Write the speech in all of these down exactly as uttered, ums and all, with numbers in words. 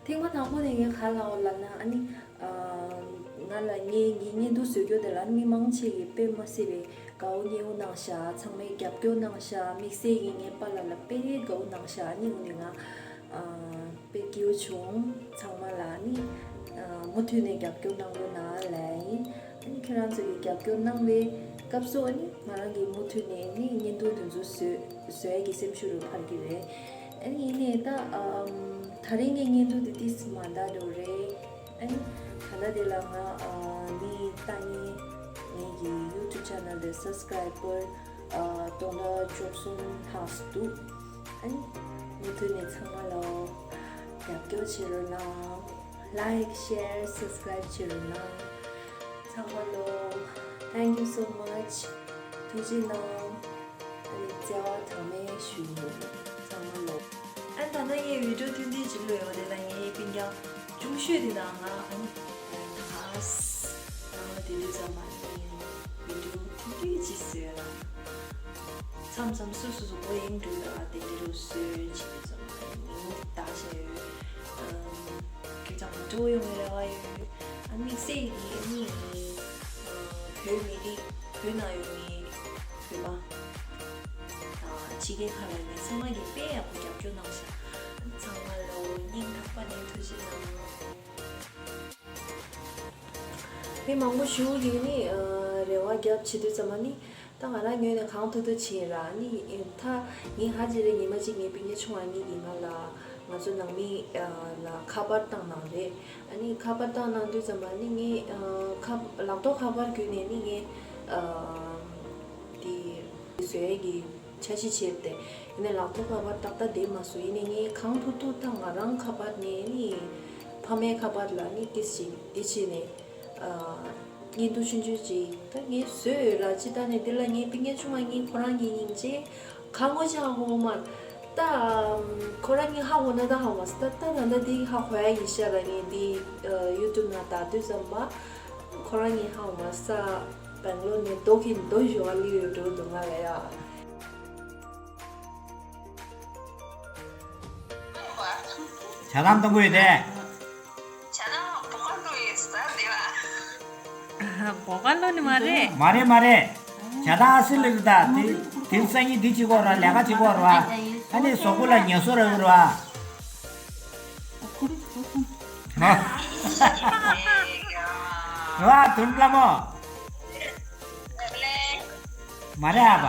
ཐེངས་མ་དང་པོ་ནས་ངས་ག་ལབ་ལབ་ན་ཨ་ནི། ཨ། ང་ལ་ངའི་ངའི་བརྙན་ཐུང་བཟོ་རྒྱུ་དེ་ལ་མི་མང་ཆེ་གིས་དཔེ་མ་སྲིད་པའི་དགའ་བོ་ཉེ་བོ་གནང་ཤག་ཚང་མས་རྒྱབ་སྐྱོར་གནང་ཤག་དམིགས་བསལ་གྱིས་ངའི་པཱ་ལགས་ལ་དཔེ་དགའ་བོ་གནང་ཤག་ཨ་ནི་འོ་ནི་ང་ཨ་དཔེ་སྐྱིད་པོ་བྱུང་། ཚང་མ་ལ་ཨ་ནི་ཨ་མུ་མཐུད་ནས་རྒྱབ་སྐྱོར་གནང་རོགས་གནང་ལབ་ཡིན། ཨ་ནི་ཁྱེད་རང་ཚོ་གིས་རྒྱབ་སྐྱོར་གནང་བའི་སྐབས་སུ་ཨ་ནི་ང་རང་གིས་མུ་མཐུད་ནས་ཨ་ནི་བརྙན་ཐུང་དེ་ཚོ་བཟོ་བཟོ་ཡ་གི་སེམས་ཤུགས་རུ་འཕར་གྱི་རེད། ཨ་ནི་ཡིན་ནའི་ད་ཨམ་ད་རིང་ངའི་བརྙན་ཐུང་དེ་ཏིས་མ་འདའ་འགྲོ་རེད། ཨ་ནི་ད་ལྟ་དེ་ལ་ང་ཨ་མི་ལྟ་མཁན་ངེད་ཀྱི་YouTube channel དེ་subscriber ཨ་སྟོང་ཕྲག་བཅུ་གསུམ་ལྷག་འདུག་ཨ་ནི་མུ་མཐུད་ནས་ཚང་མ་ལ་རྒྱབ་སྐྱོར་བྱེད་རོགས་གནང་། Like, share, subscribe བྱེད་རོགས་གནང་། ཚང་མ་ལ་thank you so much. ཐུགས་རྗེ་གནང་། ཨ་ནི་བརྩེ་བ་གྲངས་མེད་ཞུ་ཡིན། ཚང་མ་ལ། ཨ་ད་ནི་ངའི་བི་ཌིའོ་ཐུང་ཐུང་ཅིག་བླུགས་ཡོད་པ་དེ་ལ་ངའི་སྤུན་ཀྱག་ཆུང་ཤོས་དེ་དང་ང་ཨ་ནི་ད་ནང་ལ་དེ་དུས་ཙམ་པ་ནི་བི་ཌིའོ་ཐུང་ཐུང་ཅིག་བཟོས་ལ། མཚམས་མཚམས་སོ་སོ་སོ་བོ་ཡིན་འགྲོ་ད་དེ་འདྲ་ལོ་བཟོས་བྱེད་དུས་ཙམ་པ་ནི་ངོ་ད་བྱས་ཡོད། ཨ་ཁྱེད་ཅག་མ་འགྲོ་ཡོང་བའི་རེ་བ་ཡོད། ཨ་དམིགས་བསལ་གྱི་ཨ་ནི་བོད་མི་རིགས་བོད་ནང་ཡོད་མཁན་བོད་པ། ཕྱི་རྒྱལ་ཁག་ལ་ཡོད་མཁན་ཚང་མ་གིས་དཔེ་ཡག་པོ་རྒྱབ་སྐྱོར་གནང་ཤག་ཚང་མ་ལ་སྙིང་ཐག་པ་ནས་ཐུགས་རྗེ་གནང་། མི་མང་པོ་ཞིག་གིས་ནི་རེ་བ་རྒྱབ་བྱེད་དུས་ཙམ་པ་ནི་ད་ང་རང་ངོས་ནས་གང་ཐུབ་ཐུབ་བྱེད་ར་ནི་ད་ངས་ཧ་ཅང་རེ་ཉི་མ་གཅིག་ངའི་སྤུན་ཀྱག་ཆུང་བ་གཉིས་ཀྱིས་ང་ལ་ང་ཚོ་ནང་མི་ལ་ཁ་པར་བཏང་གནང་རེད། ཨ་ནི་ཁ་པར་བཏང་གནང་དུས་ཙམ་པ་ནི་ངས་ཁ་ལག་ཐོག་ཁ་པར་བརྒྱུད་ནས་ནི་ངས་དེ་བཟོ་ཡས་ཀྱི་འཆར་གཞི་བྱས་ཏེ། ཡིན་ནའི་ལག་ཐོག་ཁ་པར་ཏག་ཏག་བསྡད་མ་སོང་། ཡིན་ནའི་ངས་གང་ཐུབ་ཐུབ་ད་ང་རང་ཁ་པར་ནས་ནི་ཕ་མའི་ཁ་པར་ལ་ནི་ཏིས་ཅིག་འདི་བྱས་ནས་བརྙན་ཐུང་ཆུང་ཆུང་ཅིག་ད་ངས་བཟོས་ཡོད་ར། ཅི་ད་ནས་འདི་ལ་ངའི་སྤུན་ཀྱག་ཆུང་བ་གཉིས་ཁོ་རང་གཉིས་སྙིང་རྗེ། ཁ་ངོ་ཅང་ཧ་གོ་མ། ད་ཁོ་རང་གཉིས་ཧ་གོ་ན་ད་ཧ་གོ་མ་སོང་། ད་ད་ད་ད་འདི་ཧ་གོ་ཡ་ཡིན་ཤག་ར། ངས་འདི་ཡུ་ཊུབ་ནང་ད་དུས་ཙམ་པ་ཁོ་རང་གཉིས་ཧ་གོ་མ་སོང་། སྦེང་ལོར་ནས་རྡོ་གིན་རྡོ་ཞོ་བ་ལི་ཡོད་འགྲོ་འདུག་ང་ལ་ཡ། ཇ་དམ་གཏོང་གི་ཡོད་དེ། ཇ་དམ་བོ་ཀ་བླུགས་ཡོད་ས་དེ་བ། བོ་ཀ་བླུགས་ནི་མ་རེད། མ་རེད་མ་རེད། ཇ་དམ་ཨ་སི་ལི་ད་དེ་དེ་སང་ཉིན་འདི་བྱེད་དགོས་ར། ལས་ཀ་བྱེད་དགོས་ར། ཨ་ནི་གཟུགས་པོ་ལ་ངལ་གསོ་རག་གི་ར། ར་དུང་ལ་མོ། མ་རེད་ཨ་བ།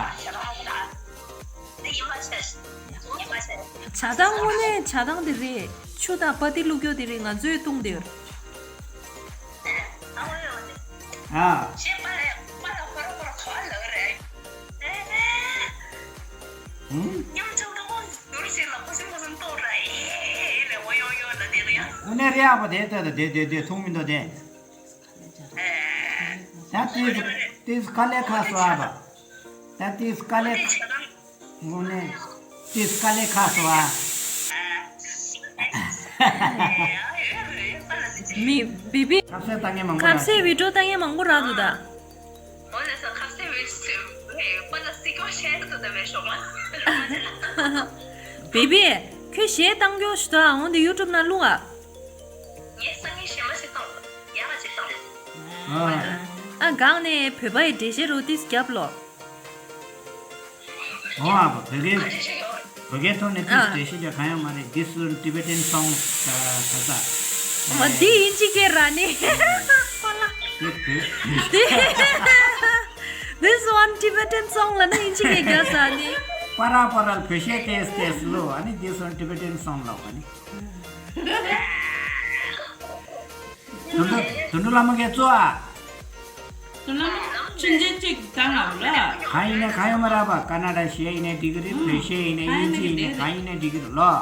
ཇ་དམ་དངོས་གནས་ཇ་དམ་དེ་རེད། ཆུ་དང་པ་ཏི་བླུགས་རྒྱུ་དེ་རེད། ང་ཚོས་བཏུང་དེ་ཡོད། ཨ། ཨུ། དངོས་གནས་རེད་ཨ་བ། དེ་ལྟ་དེ་དེ་དེ་ཐུང་མི་འདུག་དེ། ད་ཏིས་ཏིས་དཀའ་ལས་ཁག་སོང་ཨ་བ། ད་ཏིས་དཀའ་ལས་ཁག་དངོས་གནས་ཏིས་དཀའ་ལས་ཁག་སོང་ཨ། མི་བི་བི། ཁ་ཟས་ལྟ་མཁན་མང་པོ་ཁ་རག་ཟས་བི་ཌིའོ་ལྟ་མཁན་མང་པོ་རག་འདུག་ད། བི་བི། ཁྱོད་གཞས་བཏང་རྒྱུ་ཞུ་ད་འོང་དེ་ཡུ་ཊུབ་ནང་བླུག་ཨ། ངས་སང་ཉིན་གཞས་མ་ཞིག་བཏང་། ཡག་ག་ཅིག་བཏང་། ཨ་སྒང་ནས་བོད་པ་ཡི་འགྲེལ་བཤད་རོ་ཏིས་རྒྱབ་ལོ། འོ་ཨ་བ། བོད་སྐད་བོད་སྐད་ཐོག་ནས་ཏིས་ཨ་འགྲེལ་བཤད་རྒྱག་གང་ཡང་མ་རེད། This is Tibetan song. ད་ད་ད། འོ་འདི་ཨིན་ཇི་སྐད་ར་ནི། པ་ལ། དེ་བོད། This one Tibetan song ལ་ནི་ཨིན་ཇི་སྐད་རྒྱག་ས་ནི། པ་ར་པ་ར་བོད་སྐད་ཏེས་ཏེས་ལོ། ཨ་ནི་This one Tibetan song ལོ། ཨ་ནི། དོན་གྲུབ་དོན་གྲུབ་ལྷ་མོ་གིས་གཙོ་ཨ། དོན་གྲུབ་ལྷ་མོ་ཆུང་ཆུང་ཅིག་བཏང་ཨ་ལ། གང་ཡིན་ནའི་གང་ཡོད་མ་རེད་པ། ཀ་ན་ཌ་གཞས་ཡིན་ནའི་འགྲིག་གི་རེད། བོད་གཞས་ཡིན་ནའི་ཨིན་ཇི་ཡིན་ནའི་གང་ཡིན་ནའི་འགྲིག་གི་རེད་ལོ།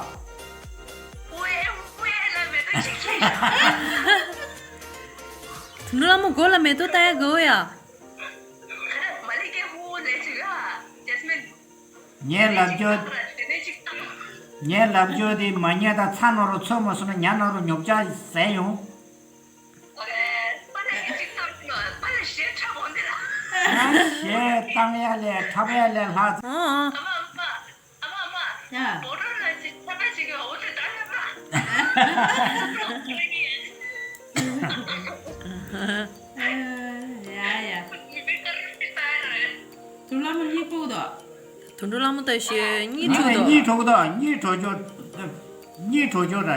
དོན་གྲུབ་ལྷ་མོ་མགོ་ལ་མེ་ཏོག་བཏགས་ཡ་དགའ་བོ་ཡ། ངས་ལབ་རྒྱུ། ངས་ལབ་རྒྱུ་དེ་མ་ཉལ་དང་ཚ་ནོ་རུ་ཚོད་མ་སོང་ན་ཉལ་ནོ་རུ་ཉོབ་ཆ་ཟས་ཡོང་། ཞེས་བཏང་ཡ་ལས་འཁྲབ་ཡ་ལས་ལྷག་ཨ་ཨ། ཨ་མ་ཨ་མ། ཡ། བོད་ལ་ཅིག་ཁ་པར་ཅིག་ཡོད་འོ་དེ་ད་ཡོད་པ། ཡ་ཡ། དུ་ལ་མ་གཉིད་ཁུག་དོ། དུད་འགྲོ་ལྷ་མོ་ད་ཞེས་གཉིད་ཁུག་དོ། གཉིད་ཁུག་དོ། གཉིད་ཁུག་ཅོ། གཉིད་ཁུག་ཅོ་ར།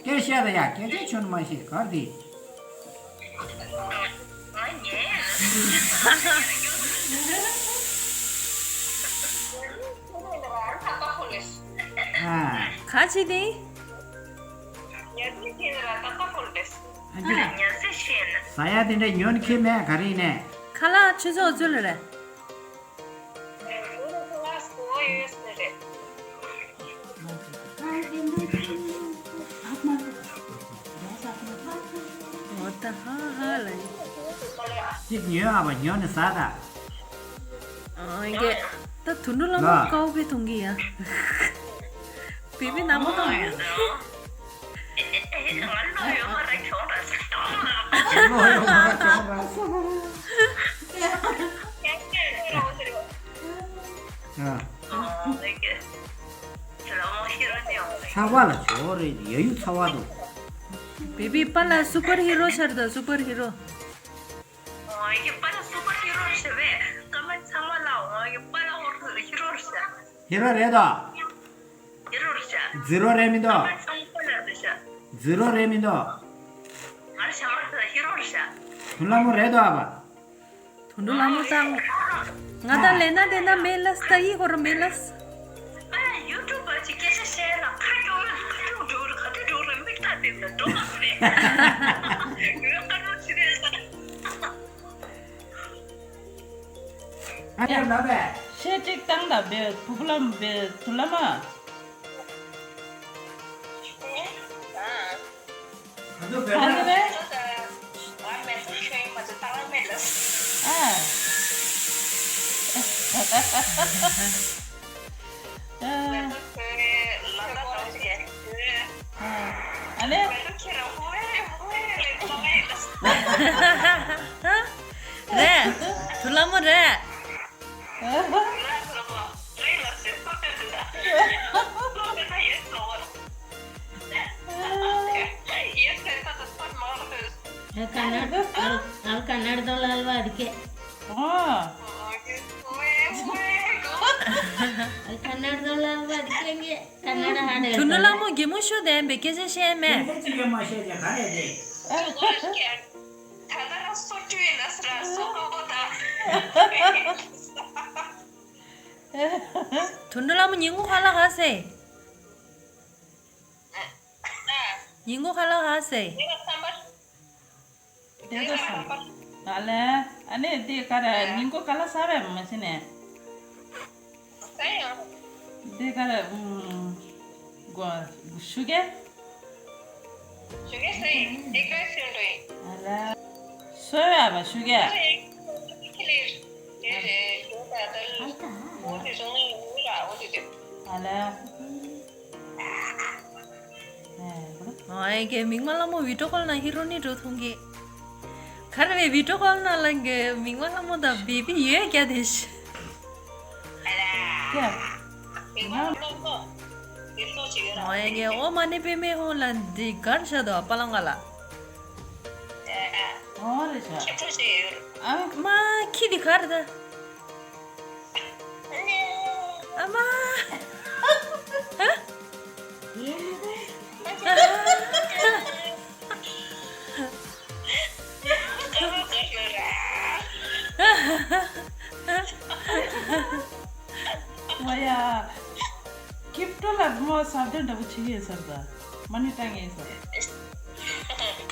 སྐད་བཤད་ད་ཡ། སྐད་ཆ་ཁྱོད་མ་བཤད་གར་དེ། ཨ། ག་ཅི་དེ། ཨ་ཅེ། ཟ་ཡ་དེ་འདྲ་ཉོན་ཁྱི་མེད་ག་རེ་ནས། ཁ་ལག་ཆུ་ཚོད་ཚུལ་རེད། འོ་ད་ཧ་ཧ་ལ་ཡིན། གཅིག་ཉོས་ཨ་བ་ཉོས་ནས་ཟ་ད། ཨ་ཡིན་གེ། ད་དུད་འགྲོ་ལ་མོ་ལ། དཀའ་བོ་དཔེ་མཐོང་གི་ཡ། བེ་བི་ནག་པོ་མཐོང་ཡ། ང་ལོ་ཡོད་མ་ར་གྱོང་ར་ཟ། ལོ་ཡོད་མ་ར་གྱོང་ར་ཟ། ཨ། ཚ་བ་ལ་ཇོ་རེད་ཡ་ཡུ་ཚ་བ་འདུག་བེ་བི་པ་ལ་སུ་པར་ཧི་རོ་ཤར་ད་སུ་པར་ཧི་རོ། ཨོ་ཡི་པ་ལ་སུ་པར་ཧི་རོ་ཤར་བས་ཀ་མེན་ཚང་མ་ལ་ཨོ་ཡི་པ་ལ་ཧོར་ཧི་རོ་ཤར། ཧི་རོ་རེད་དོ། ཧི་རོ་ཤར། ཛི་རོ་རེད་མི་འདུག་ཀ་མེན་ཚང་མ་ལ་ཤར། ཛི་རོ་རེད་མི་འདུག་ང་ཤར་མ་ཧི་རོ་ཤར། དུ་ལ་མོ་རེད་དོ་ཨ་བ། དུད་འགྲོ་ལྷ་མོ་དང་། ང་དང་ལས་ན་དེ་ན་མེད་ལ་སྟ་ཡི་ཧོ་ར་མེད་ལ། ཨ་ཡུ་ཊུབ་པ་ཅིག་སྐད་ཆ་བཤད་ལ་ཁ་སྐྱོ་བས་ཁ་སྐྱོ་འགྲོ་རེད། ཁ་སྐྱོ་འགྲོ་རེད། མིག་ལྟ་དེ་ལ་འགྲོ་མ་རེད། ཡོད་ཁ་སྐྱོ་ཅི་རེད་ཟེར། ཨ་ཡ་ལ་བས། ཤེས་ཅིག་བཏང་ད་བེ་བུ་གུ་ལམ་བེ་དུ་ལ་མ། ཨ། ཨ། ཨ་ལེ། རེད། དུ་ལ་མོ་རེད། ཨ་ཀ་ནར་ཨལ་ཨལ་ཀ་ནར་དོ་ལ་ཨལ་བ་དི་ཀེ། ཨོ། ཨལ་ཀ་ནར་དོ་ལ་ཨལ་བ་དི་ཀེ་ངེ་ཀ་ནར་ཧ་ནེ། དུ་ནུ་ལ་མོ་གེ་མོ་ཤོ་དེ་བེ་ཀེ་ཅེ་ཤེ་མེ། ཀེ་ཅེ་མ་ཤེ་ཀ་ནེ་དེ། ད་ད་ར་སོ་ཏུ་ཡེ་ན་སི་ར་སོ་ཀ་བོ་ད། དུ་ནུ་ལ་མོ་ཉིན་གུང་ཁ་ལག་ག་ཟེ། ཉིན་གུང་ཁ་ལག་ག་ཟེ། དེ་ལ་བསམ་པ། དེ་ལ་བསམ་པ། ཨ་ལེ། ཨ་ནེ་དེ་ག་ར་ཉིན་གུང་ཁ་ལག་ཟ་བས་མ་ཤེས་ནས། ཟ་ཡང་། དེ་ག་ར་ཨུམ། གོ། ཞུ་གེ། ཞུ་གེ་ཟེར་ཡིན། དེ་ག་ཞུ་འགྲོ་ཡིན། ཨ་ལ། སོ་ཡ་བ་ཞུ་གེ། ཁི་ལེ། དེ་རེད། ཞུ་ད་ད་ལུ། འོ་དེ་ཞུ་ངའི་ཡུལ་ལ་འོ་དེ་དེ། ཨ་ལ། ཨེ་གེ་མིག་དམར་ལྷ་མོ་བི་ཌིའོ་ཀོལ་ནང་ཧི་རོ་ནི་འགྲོ་མཐོང་གི། ག་རེ་བའི་བི་ཌིའོ་ཀོལ་ནང་ལ་གི་མིག་དམར་ལྷ་མོ་དང་བེ་བི་ཡོད་རྒྱ་དེ་ཤི། ཀྱེ། མིག་དམར་ལྷ་མོ། ཨེ་གེ་ཨོ་མ་ནི་པེ་མེ་ཧོ་ལ་འདི་གར་ཤ་དོ་པ་ལང་ག་ལ། ཨོ་རེ་ཤ། ཨ་མ་ཁྱི་འདི་གར་ད། ཨ་མ། ཨ་ཡ། ཀིབ་ཏོ་ལ་མོ་ས་དོན་འདྲ་པོ་ཆི་ཡེ་སར་ད། མ་ནི་ཏང་ཡེ་སར།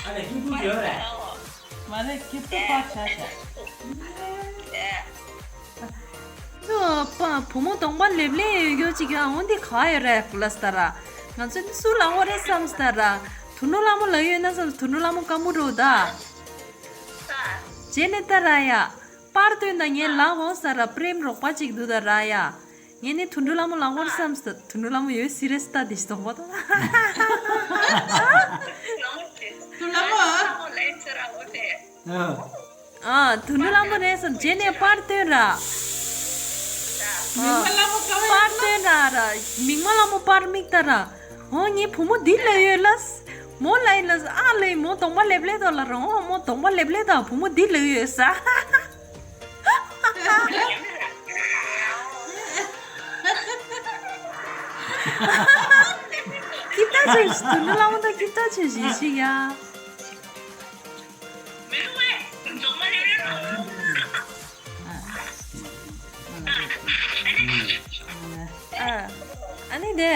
ཨ་ལེ་ཀིབ་ཏོ་ཡོད་རེད། མ་རེད། ཀིབ་ཏོ་པ་ཆ་ཆ། ཚོ་པ་བུ་མོ་གདོང་པ་ལེབ་ལེ་ཡོད་ཡོད་ཅིག་ཡང་འོན་ཏེ་ག་ཡོད་རེད་ཀུ་ལ་སྟ་ར། ང་ཚོ་ནི་སུ་ལ་འོ་རེད་བསམ་སྟ་ར། དུ་ནུ་ལ་མོ་ལ་ཡོད་ན་བསམ། དུ་ནུ་ལ་མོ་ཀ་མུ་རོ་ད། རྗེས་ནས་ལྟ་ར་ཡ། པར་སྟོན་ན་ངའི་ལག་འོང་ས་ར་པྲེམ་རོགས་པ་ཅིག་འདུག་ད་ར་ཡ། ངས་ནི་དུད་འགྲོ་ལྷ་མོ་ལག་འོང་བསམ་སྟ། དུད་འགྲོ་ལྷ་མོ་ཡོད་སི་རེ་སི་ལྟ་དེ་ཞིག་གཏོང་པ་དང་། དུད་འགྲོ་ལྷ་མོ། ཨ། དུད་འགྲོ་ལྷ་མོ་རེད་བསམ། རྗེས་ནས་པར་སྟོན་ར། མིག་དམར་ལྷ་མོ་ཀ་བ་པར་སྟོན་ར་ར། མིག་དམར་ལྷ་མོ་པར་མིག་ལྟ་ར། མོ་ངའི་བུ་མོ་འདི་ལབ་ཡོད་ལ། མོ་ལབ་ཡིན་ལ། ཨ་ལབ་ཡིན། མོ་གདོང་པ་ལེབ་ལེབ་དང་ལབ་རོང་། མོ་གདོང་པ་ལེབ་ལེབ་དང་བུ་མོ་འདི་ལབ་ཡོད་ས། ཀི་ཏ་ཆེ་ཞིག་དུ་ནི་ལ་མོ་ད་ཀི་ཏ་ཆེ་ཞིག་ཞིག་ཡ། ཨ་ཨ་ནི་དེ།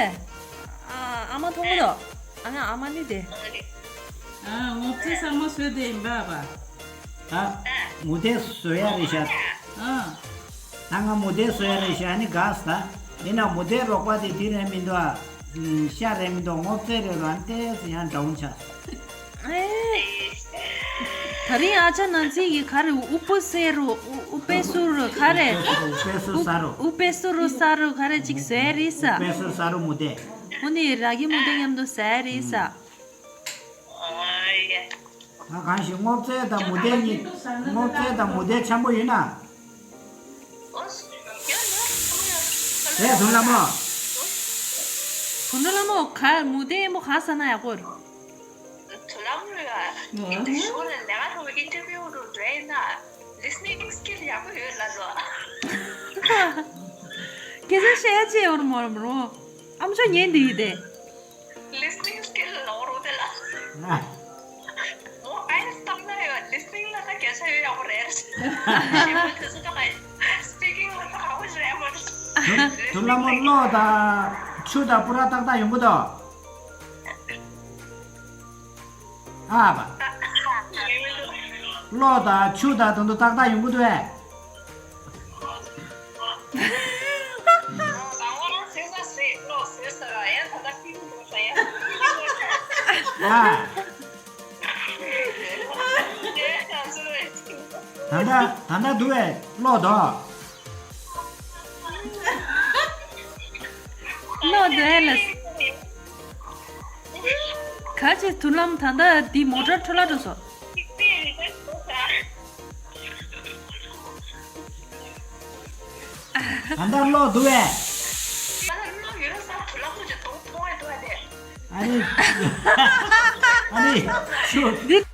ཨ་ཨ་མ་མཐོང་གི་འདུག་ཨ་ནི་ཨ་མ་ནི་དེ། ཨ་ངོ་ཚེ་ས་མ་སོས་དེ་ཡིན་པ་བ། ད་མུ་ཏེ་བཟོ་ཡ་རེད་ཤག་ཨ། ད་ང་མུ་ཏེ་བཟོ་ཡ་རེད་ཤག་ཨ་ནི་དགའ་ས། ད་ཡིན་ན་མུ་ཏེ་རོགས་པ་དེ་འདི་རེད་མི་འདུག་ཨ། ཤ་རེད་མི་འདུག་ངོ་ཚེ་རེད་རོ། ཨ་ནི་ཏེ་ཡང་འདྲ་བོ་ཆགས། ཨེ། ད་རིང་ཨ་ཅག་ནང་ཚིག་གི་ག་རེ། ཨུ་པུ་སེ་རུ། ཨུ་ཨུ་པེ་སུ་རུ་ག་རེ། ཨུ་པེ་སུ་ས་རུ། ཨུ་པེ་སུ་རུ་ས་རུ་ག་རེ་ཅིག་བཟོས་རེད་ས། ཨུ་པེ་སུ་ས་རུ་མུ་ཏེ། ཨོ་ནི་ར་གི་མུ་ཏེ་མཉམ་དུ་བཟས་རེད་ས། ཨ་གང་ཞིག་སྔོ་ཚལ་དང་མུ་ཏེ་གཉིས། སྔོ་ཚལ་དང་མུ་ཏེ་འཆམ་པོ་ཡིན་ན། རེད་དུང་ལ་མོ། དུང་ལ་མོ་ག་མུ་ཏེ་མོ་ག་ས་ན་ཡག་པོ་རེད། དུང་ལ་མོ་ཡ། ཨིན་ཏི་ཤོ་ལ་ལས་ང་ཐོག་ཨིན་ཊར་བིའུ་རུ་འགྲོ་ཡིན་ན། ལི་སི་ནིང་སི་ཀིལ་ཡག་པོ་ཡོད་ལ་ལོ། ཁྱེད་ཚོ་བཤད་ཅེས་ཡོད་མོ་རོ། ཨམ་ཅོག་ཉན་འདི་ཡིན་ཏེ། ལི་སི་ནིང་སི་ཀིལ་ལོ་རོ་དེ་ལ། ཨ། མོ་ཨའི་སི་ཏམ་ན་ཡོད། ལི་སི་ནིང་ལ་ད་སྐད་ཆ་ཡོད་ཡག་པོ་རེད། ཞེ་པོ་དེ་ཚོ་ད་ང་སི་པི་ཀིང་ལ་ད་ཧ་གོ་ཞེ་ཡག་པོ་རེད། དུ་དུ་ལ་མོ་གློག་དང་ཆུ་དང་པུ་ར་ཏག་ཏག་ཡོང་གི་འདུག་ཨ་བ། གློག་དང་ཆུ་དང་དུ་དུ་ཏག་ཏག་ཡོང་གི་འདུག་ཨེ། ཨ། ད་ལྟ་ད་ལྟ་འདུག་བས་ཀློག་དོ། ཀློག་དོ་ཨེ་ལ། ག་ཅི་དུ་ལམ་ད་ལྟ་འདི་མོ་ཊར་འཕྲོ་བརླག་འགྲོ་སོང་། ད་ལྟ་ཀློག་འདུག་བས། ཨ་ནི། ཨ་ནི། ཆུ། འདི་